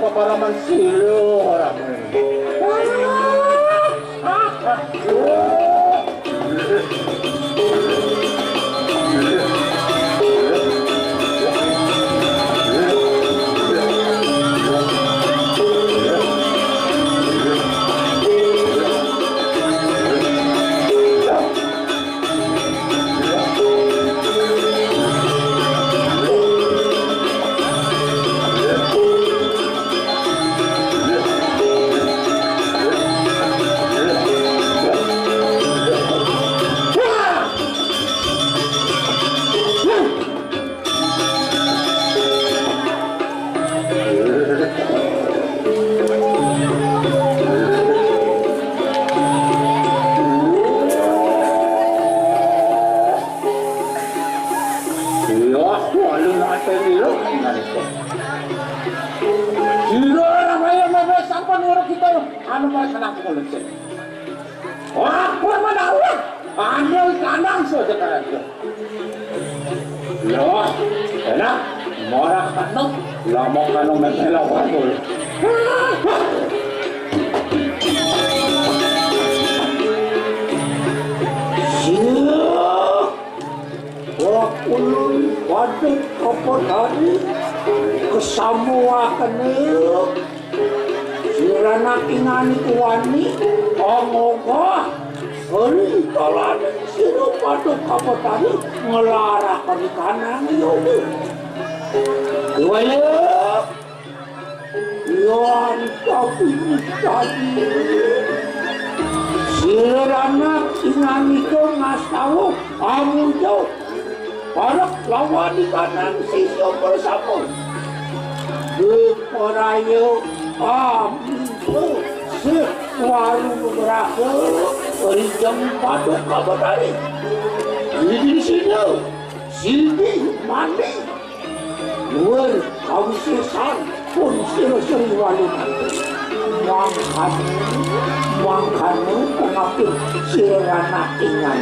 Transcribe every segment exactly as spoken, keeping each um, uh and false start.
Para mansilo, ora. Iya, aku alun ate lilo, ngene iki. Sira ora kaya mewes sampean ora kita, anu, malah senang kok lecet. Apa menawa? Anu kanang saja kaya. Loh, enak. Mora kanu, lama kanu mesti lawan dulu. Sira, wakulun waduk apa tadi? Kesamuakene. Sira nak ingani kuwani, angoga, ri tolaning sira padha kapetani nglarakani kanang yoga. Kuwaya, yan tapi mustadi. Sira nak ingani ko ngastawa, amuja. Para lawani kanang sisya bersama. Duparaya amingko sih waru nugraha rijeng paduka betari. Idisina sidi mandi luwur kawisesan pun sira sri wali mandi. Mangkane, mangkane pengapit sira anak ingan.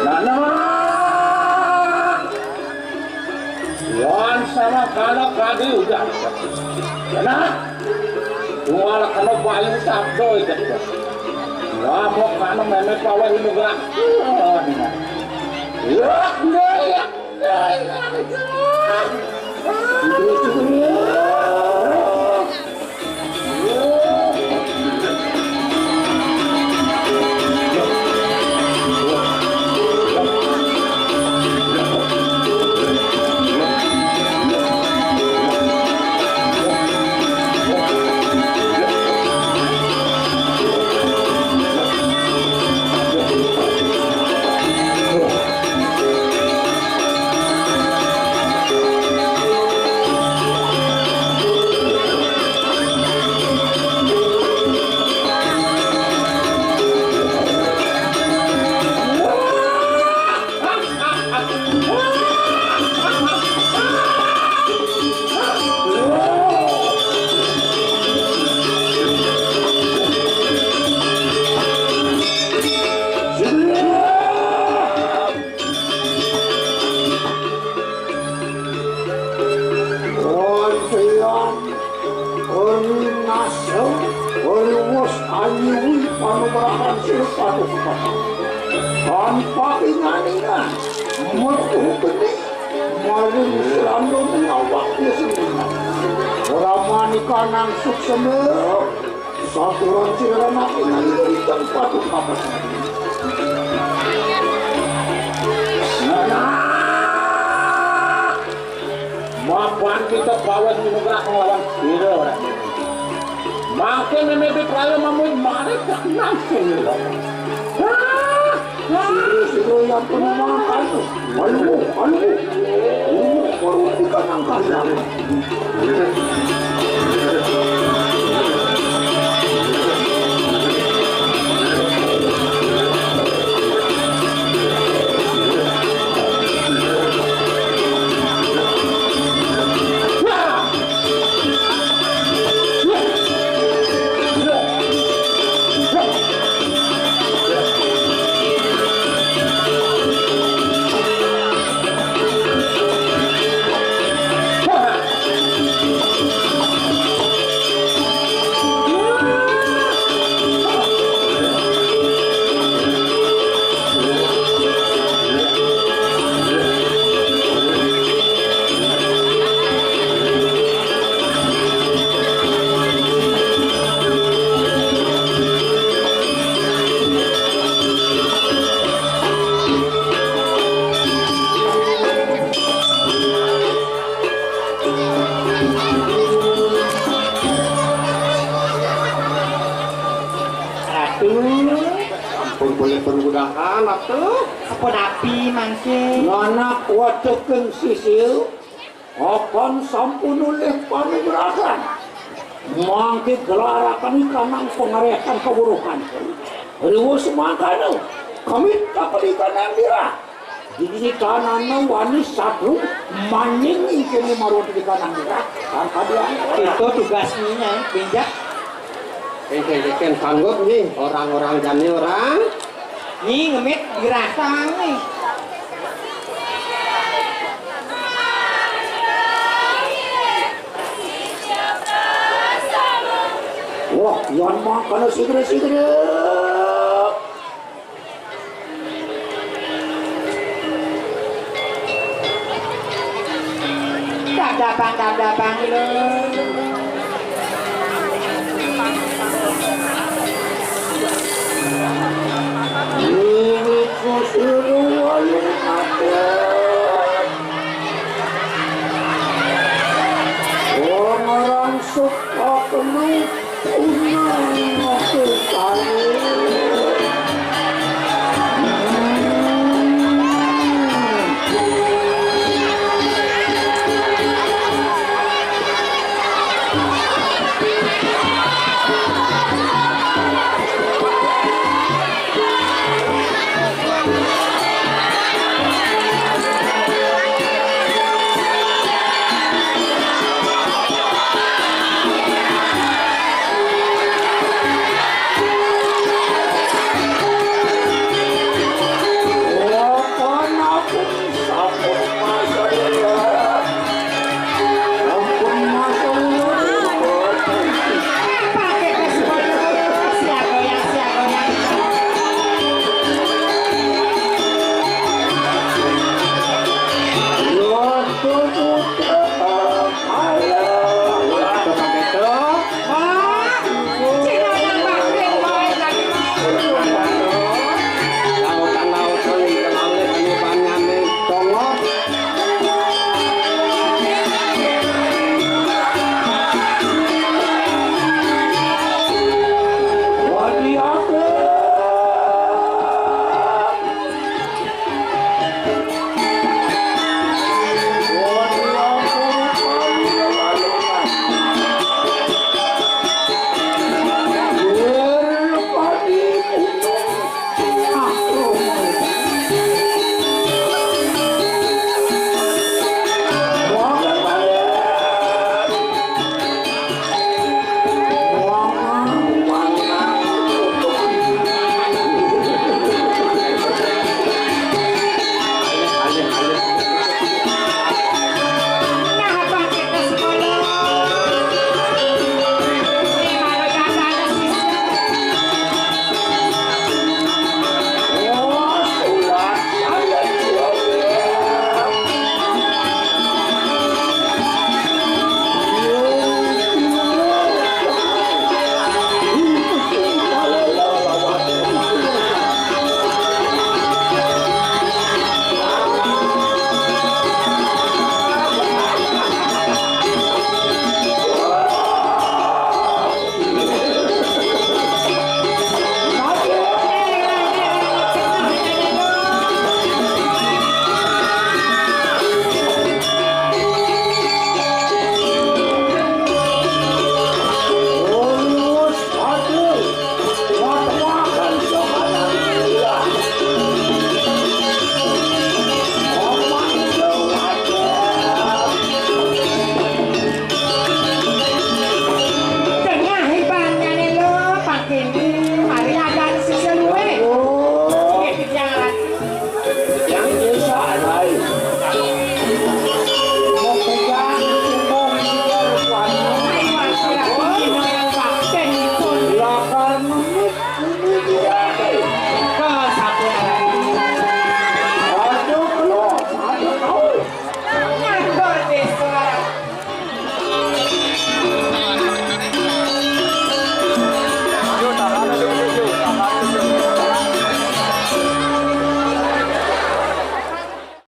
Nana, wan sama kana kadi udah. Nana, wala kana bayu sabdo itu. Namo kana meme pawe ini gak. Ya, ya, ya. Ron Priyan, Ori Nasem, Ori Wos Anyiwi, Panubrahan Silpatu Sepatu. Tanpa ingan-ingan, metu geni, maring selambung awaknya sendiri. Ora manika nang suksema, saturan sira mati nang ing tempat utama. Nah, mapan kita bawa minugrah ngelawan sira ora. Mangke meme praya mamui mare nang sira. Wah, wah. Sira-sira yang pun makan. Ayo, ayo. Ayo, baru kita nang kandang. Mudahan atuh. Apa napi mangke? Nanak watekeun sisil, apan sampun olih panugrahan. Mangke gelarakan ikanang pangarehan kawuruhan. Riwus mangkana, kami tak ikanang dirah. Jadi tanana wani satu maning ingkene maruan di kanang dirah. Tanpa diangkat. Itu tugasnya, Nyai. Pinjak. Engke-engke sanggup nih orang-orang jani orang. Nyi ngemit dirasa nih. Wah, yan mah kana sigre-sigre. Dap-dapan, dap-dapan, lho.